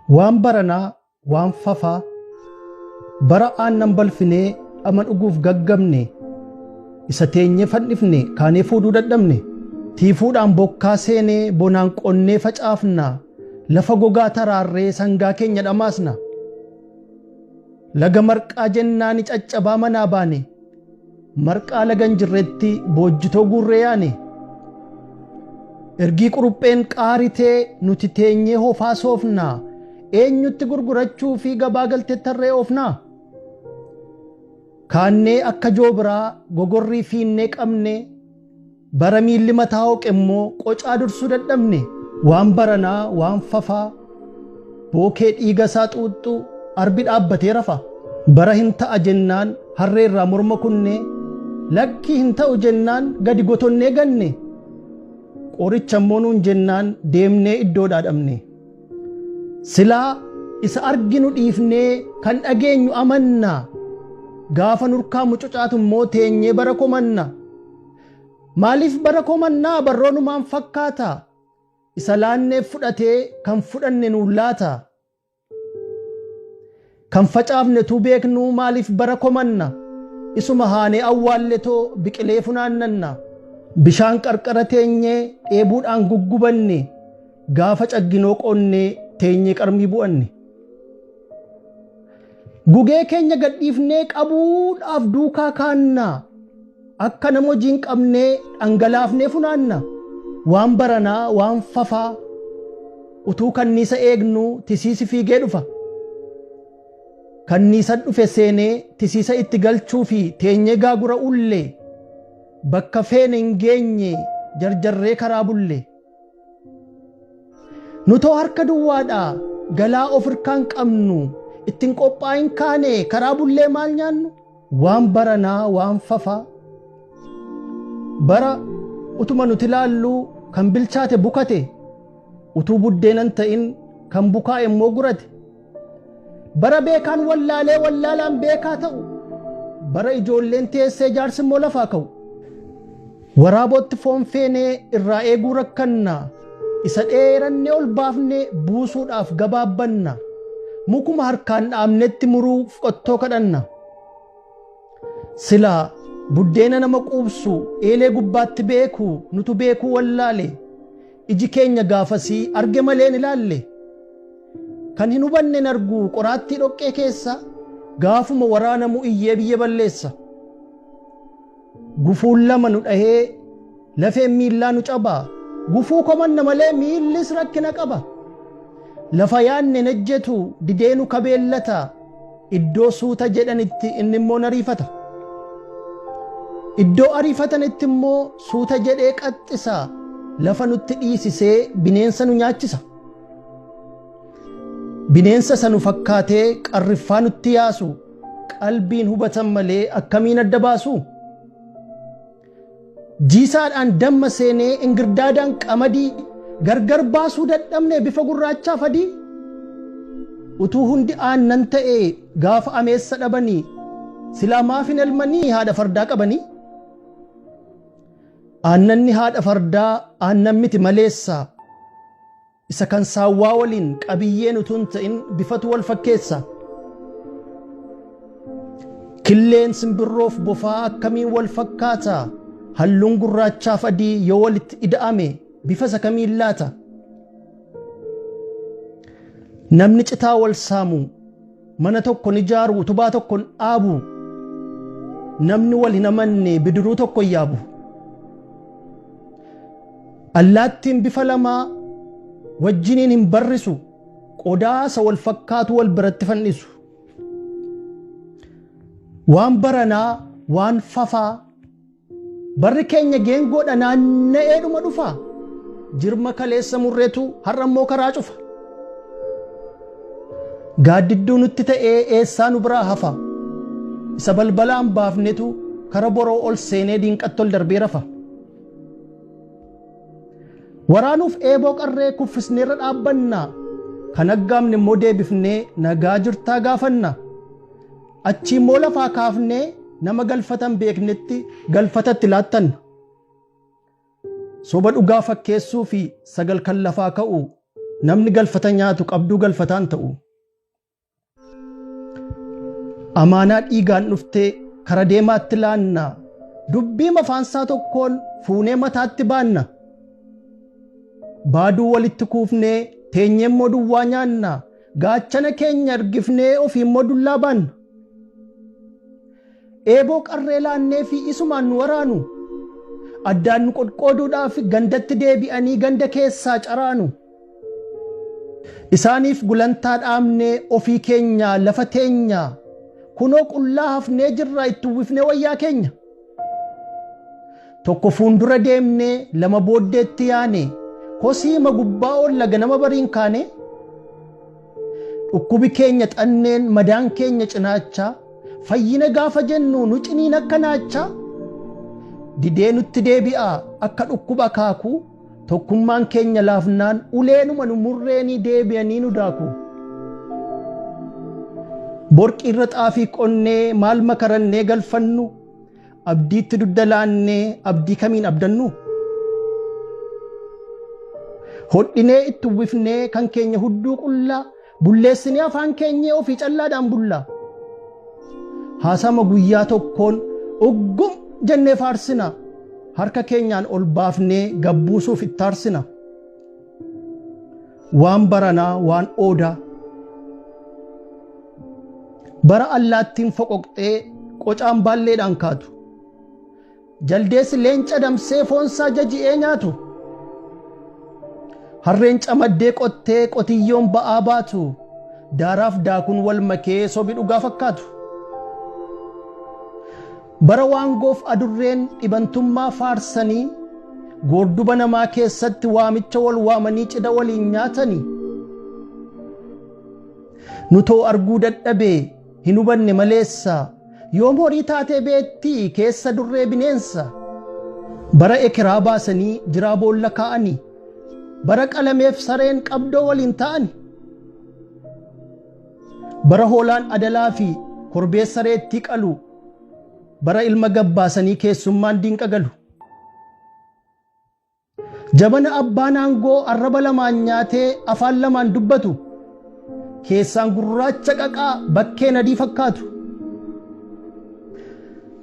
Waan baranaa, waan fafaa, bara aannan balfinee dhama dhuguuf gaggamne, isa teenyee fandhifne kaanee fuudhuu dadhabne, tiifuudhaan bokkaa seenee bonaan qonnee facaafna, lafa gogaa taraarree sangaa keenya dhamaasna. Laga marqaa jennaani caccabaa manaa baane, marqaa laga hin jirretti boojjitoo guurree yaane. Ergii qurupheen qaaritee nuti teenyee hofaa soofna, eenyutti gurgurachuu fi gabaa galtetti harree oofna? Kaannee akka joobiraa gogorrii fiinnee qabne, bara miilli mataa hooqe immoo qocaa dursuu dadhabne. Waan baranaa, waan fafaa, bookee dhiiga isaa xuuxxu arbi dhaabbatee rafa. Bara hin ta'a jennaan harree irraa morma kunne, lakkii hin ta'u jennaan gadi gotonnee ganne. Qoricha immoo nuun jennaan deemnee iddoodhaa dhabne. Silaa isa arginu dhiifnee kan dhageenyu amanna. Gaafa nurkaa mucucaatu immoo teenyee bara komanna. Maaliif bara komannaa barroonumaan fakkaata? Isa laanneef fudhatee kan fudhanne nuun laata? Kan facaafnetu beeknuu maaliif bara komanna? Isuma haanee awwaalletoo biqilee funaannanna. Bishaan qarqara teenyee dheebuudhaan guggubanne, gaafa cagginoo qonnee teenyee qarmii bu'anne. Gugee keenya gadhiifnee qabuudhaaf duukaa kaanna. Akka nama hojii hin qabnee dhangalaafnee funaanna. Waan baranaa, waan fafaa, utuu kanniisa eegnuu tisiisi fiigee dhufa. Kanniisa dhufe seenee tisiisa itti galchuu fi teenyee gaagura ulle, bakka feene hin geenye jarjarree karaa bulle. Nutoo harka duwwaadha galaa of hirkaan qabnu, ittiin qophaa'in kaane karaa bullee maal nyaannu? Waan baranaa, waan fafaa, bara utuma nuti ilaallu kan bilchaate bukate, utuu buddeenan ta'in kan bukaa'e immoo gurate. Bara beekaan wallaalee wallaalaan beekaa ta'u, bara ijoolleen teessee jaarsi immoo lafaa ka'u. Waraabootti foon feenee irraa eeguu rakkanna, isa dheerannee ol baafnee buusuudhaaf gabaabbanna. Mukuma harkaan dhaabnetti muruuf qottoo kadhanna. Silaa buddeena nama quubsu eelee gubbaatti beeku nutu beekuu wallaale. Iji keenya gaafasii arge malee hin ilaalle. Kan hin hubanne hin argu qoraattii dhoqqee keessa, gaafuma waraanamu iyyee biyya balleessa. Gufuun lama nu dhahee lafeen miillaa nu caba. Gufuu komanna malee miillis rakkina qaba. Lafa yaadne hin ejjetu didee nu kabeellata. Iddoo suuta jedhanitti inni immoo nariifata. Iddoo ariifatanitti immoo suuta jedhee qaxxisa. Lafa nutti dhiisisee bineensa nu nyaachisa. Bineensa isa nu fakkaatee qarriffaa nutti yaasu qalbiin hubatan malee akkamiin adda baasu? Jiisaadhaan damma seenee ingirdaadaan qamadii gargar baasuu dadhabne bifa gurraachaaf adii. Utuu hundi aannan ta'ee gaafa ameessa dhabanii silaa maaf hin elmanii haadha fardaa qabanii? Aannanni haadha fardaa aannan miti maleessa. Isa kan saawwaa waliin qabiyyeen utuu hin ta'in bifatu wal fakkeessa. Killeen simbirroof bofaa akkamiin wal fakkaata? Halluun gurraachaaf adii yoo walitti ida'ame bifa isa kamiin laata? Namni citaa wal saamu mana tokko hin ijaaru, utubaa tokko hin dhaabu. Namni wal hin amanne bidiruu tokko hin yaabu. Allaattiin bifa lamaa wajjiniin hin barrisu, qodaa isa wal fakkaatu wal biratti fannisu. Waan baranaa, waan fafaa, barri keenya geengoodha naanna'eedhuma dhufa. Jirma kaleessa murreetu har'a immoo karaa cufa. Gaaddidduu nutti ta'ee eessaa nu biraa hafa? Isa balbalaan baafnetu kara boroo ol seenee diinqatti ol darbee rafa. Waraanuuf eeboo qarree kuffisneerra dhaabbanna. Kan aggaamne immoo deebifnee nagaa jirtaa gaafanna. Achii immoo lafaa kaafnee nama galfatan beeknetti galfatatti laattanna. Soba dhugaa fakkeessuu fi sagal kan lafaa ka'u Namni galfata nyaatu qabduu galfataan ta'u. Amaanaa dhiigaan dhuftee kara deemaatti laanna. Dubbii mafaansaa tokkoon fuunee mataatti baanna. Baaduu walitti kuufnee teenyee immoo duwwaa nyaanna. Gaachana keenya ergifnee ofii immoo dullaa baanna. Eeboo qarree laannee fi isumaan nu waraanu. Addaan nu qoqqooduudhaaf gandatti deebi'anii ganda keessaa caraanu. Isaaniif gulantaa dhaabnee ofii keenya lafa teenya. Kunoo qullaa hafnee jirra itti uwwifnee wayyaa keenya. Tokko fuuldura deemnee lama booddeetti yaane kosiima gubbaa oolla ganama bariin kaane. Dhukkubi keenya xanneen madaan keenya cinaachaa fayyina gaafa jennu nu ciniin akka naachaa. Didee nutti deebi'a akka dhukkuba akaakuu tokkummaan keenya laafnaan uleenuma nu murreenii deebi'anii nu daaku. Borqii irra xaafii qonnee maal makarannee galfannu abdiitti dugda laannee abdii kamiin abdannu? Hodhinee itti uwwifnee kan keenya hudduu qullaa bulleessinee afaan keenyee ofii callaadhaan bullaa. Haasama guyyaa tokkoon uggum jennee faarsina harka keenyaan ol baafnee gabbuusuuf ittaarsina. Waan baranaa waan oodaa. Bara allaattiin foqoqxee qocaan baalleedhaan kaatu. Jaldeessi leenca damsee foonsaa jaji'ee nyaatu. Harreen camaddee qottee qotiyyoon ba'aa baatu. Daaraaf daakuun wal makee sobi dhugaa fakkaatu. Bara waangoof adurreen dhibantummaa faarsanii goorduba namaa keessatti waamicha wal waamanii cidha waliin nyaatanii. Nutoo arguu dadhabee hin hubanne maleessa yoom horii taatee beettii keessa durree bineensa. Bara ekeraa baasanii jiraa boolla kaa'anii bara qalameef sareen qabdoo waliin ta'ani. Bara hoolaan adalaa fi korbeessa sareettii qalu bara ilma gabbaasanii keessummaan diinqa galu. Jabana abbaan aangoo arraba lamaan nyaatee afaan lamaan dubbatu keessaan gurraacha qaqaa bakkeen adii fakkaatu.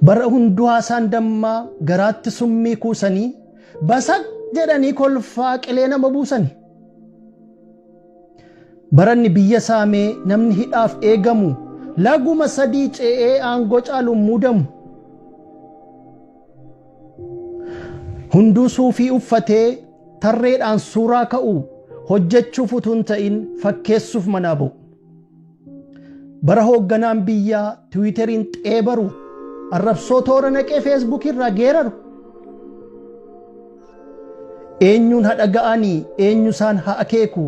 Bara hunduu haasaan dammaa garaatti summii kuusanii basaq jedhanii kolfaa qilee nama buusani. Baranni biyya saamee namni hidhaaf eegamu laguma sadii ce'ee aangoo caaluun muudamu. Hunduu suufii uffatee tarreedhaan suuraa ka'u hojjechuuf utuu hin ta'in fakkeessuuf manaa ba'u. Bara hoogganaan biyyaa tiwiiteriin xeebaru arrabsoo toora naqee feesbuukii irraa geeraru. Eenyuun haa dhaga'anii eenyu isaan haa akeeku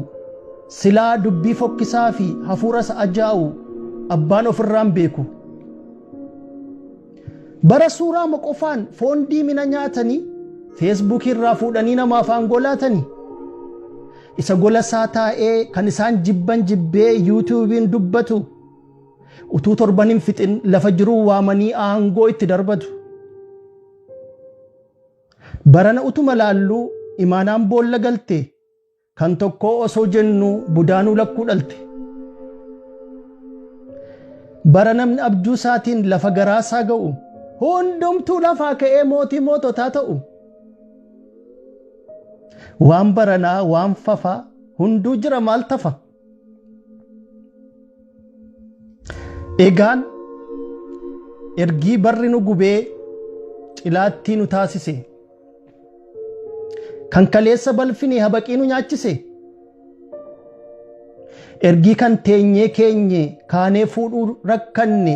silaa dubbii fokkisaa fi hafuura isa ajaa'u abbaan ofirraan beeku. Bara suuraa qofaan foon diimina nyaatanii feesbuukii irraa fuudhanii namaaf aangoo laatanii. Isa gola isaa taa'ee kan isaan jibban jibbee yuutuubiin dubbatu utuu torban hin fixin lafa jiruu waamanii aangoo itti darbatu. Barana utuma laalluu imaanaan boolla galte kan tokkoo osoo jennu budaanuu lakkuu dhalte. Bara namni abjuu isaatiin lafa garaasaa ga'u hundumtuu lafaa ka'ee mootii moototaa ta'u. Waan baranaa waan fafaa hunduu jira maal tafa. Egaan ergii barri nu gubee cilaattii nu taasise. Kan kaleessa balfine habaqii nu nyaachise. Ergii kan teenyee keenye kaanee fuudhuu rakkanne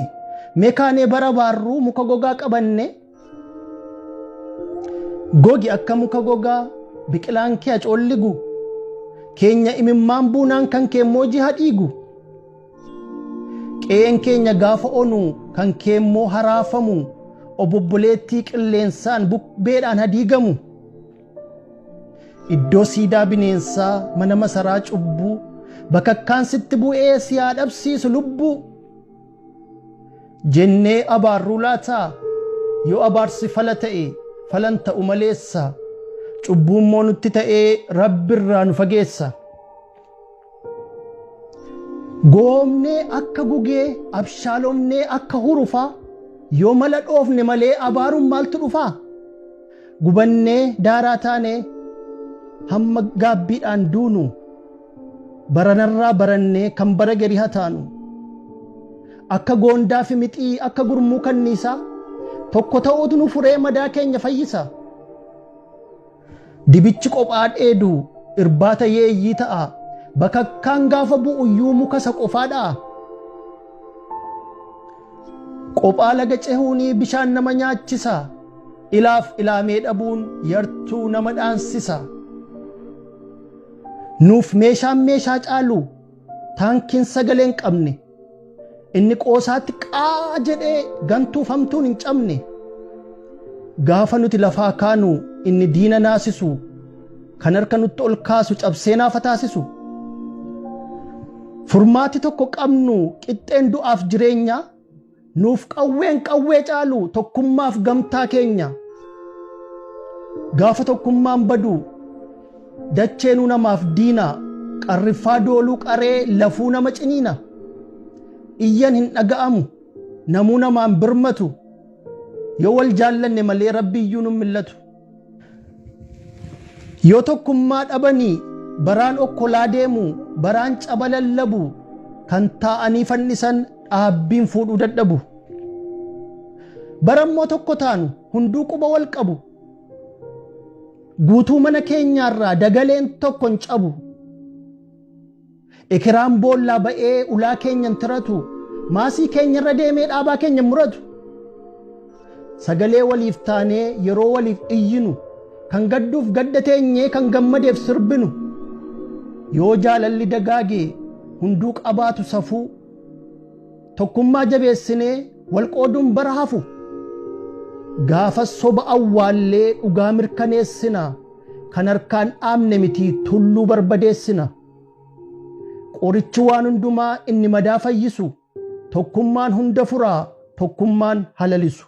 mee kaanee bara baarruu muka gogaa qabanne. Gogi akka muka gogaa biqilaan kee hacoolligu keenya imimmaan buunaan kan kee immoo jiha dhiigu. Qe'een keenya gaafa onu kan kee immoo haraafamu obobboleettii qilleensaan bubbeedhaan hadiigamu. Iddoo siidaa bineensaa mana masaraa cubbuu bakakkaan sitti bu'ee si haa dhabsiisu lubbuu. Jennee abaarruu laataa yoo abaarsi fala ta'e falan ta'u maleessa cubbuun immoo nutti ta'ee rabbi irraa nu fageessa. Goomnee akka gugee, abshaalomnee akka hurufaa, yoo mala dhoofne malee abaaruun maaltu dhufaa? Gubannee daaraa taanee hamma gaabbiidhaan duunu, baranarraa barannee kan bara gadi haa taanu. Akka goondaa fi mixii, akka gurmuu kanniisaa, tokko ta'uutu nu furee madaa keenya fayyisa. Dibichi qophaa dheedu irbaata yeeyyii ta'a. Bakakkaan gaafa bu'u iyyuu muka isa qofaa dha'a. Qophaa laga cehuunii bishaan nama nyaachisa. Ilaaf ilaamee dhabuun yartuu nama dhaansisa. Nuuf meeshaan meeshaa caalu taankiin sagalee hin qabne. Inni qoosaatti qaa jedhee gantuuf hamtuun hin cabne. Gaafa nuti lafaa kaanu inni diina naasisu, kan harka nutti ol kaasu cabsee naafa taasisu. Furmaati tokko qabnu qixxeen du'aaf jireenya, nuuf qawween qawwee caalu tokkummaaf gamtaa keenya. Gaafa tokkummaan badu dacheenuu namaaf diina, qarriffaa dooluu qaree lafuu nama ciniina. Iyyan hin dhaga'amu, namuu namaan birmatu, yoo wal jaallanne malee Rabbi iyyuu nun millatu. Yoo tokkummaa dhabanii baraan okkolaa deemu, baraan caba lallabu, kan taa'anii fannisan dhaabbiin fuudhuu dadhabu. Bara immoo tokko taanu hunduu quba wal qabu. Guutuu mana keenyaarraa dagaleen tokko hin cabu. Ekeraan boollaa ba'ee ulaa keenya hin tiratu. Maasii keenyarra deemee dhaabaa keenya hin muratu. Sagalee waliif taanee yeroo waliif iyyinu, kan gadduuf gadda teenyee kan gammadeef sirbinu. Yoo jaalalli dagaage hunduu qabaatu safuu. Tokkummaa jabeessinee wal qooduun bara hafu. Gaafas soba awwaallee dhugaa mirkaneessina. Kan harkaan dhaabne miti tulluu barbadeessina. Qorichi waan hundumaa inni madaa fayyisu, tokkummaan hunda furaa, tokkummaan halalisu.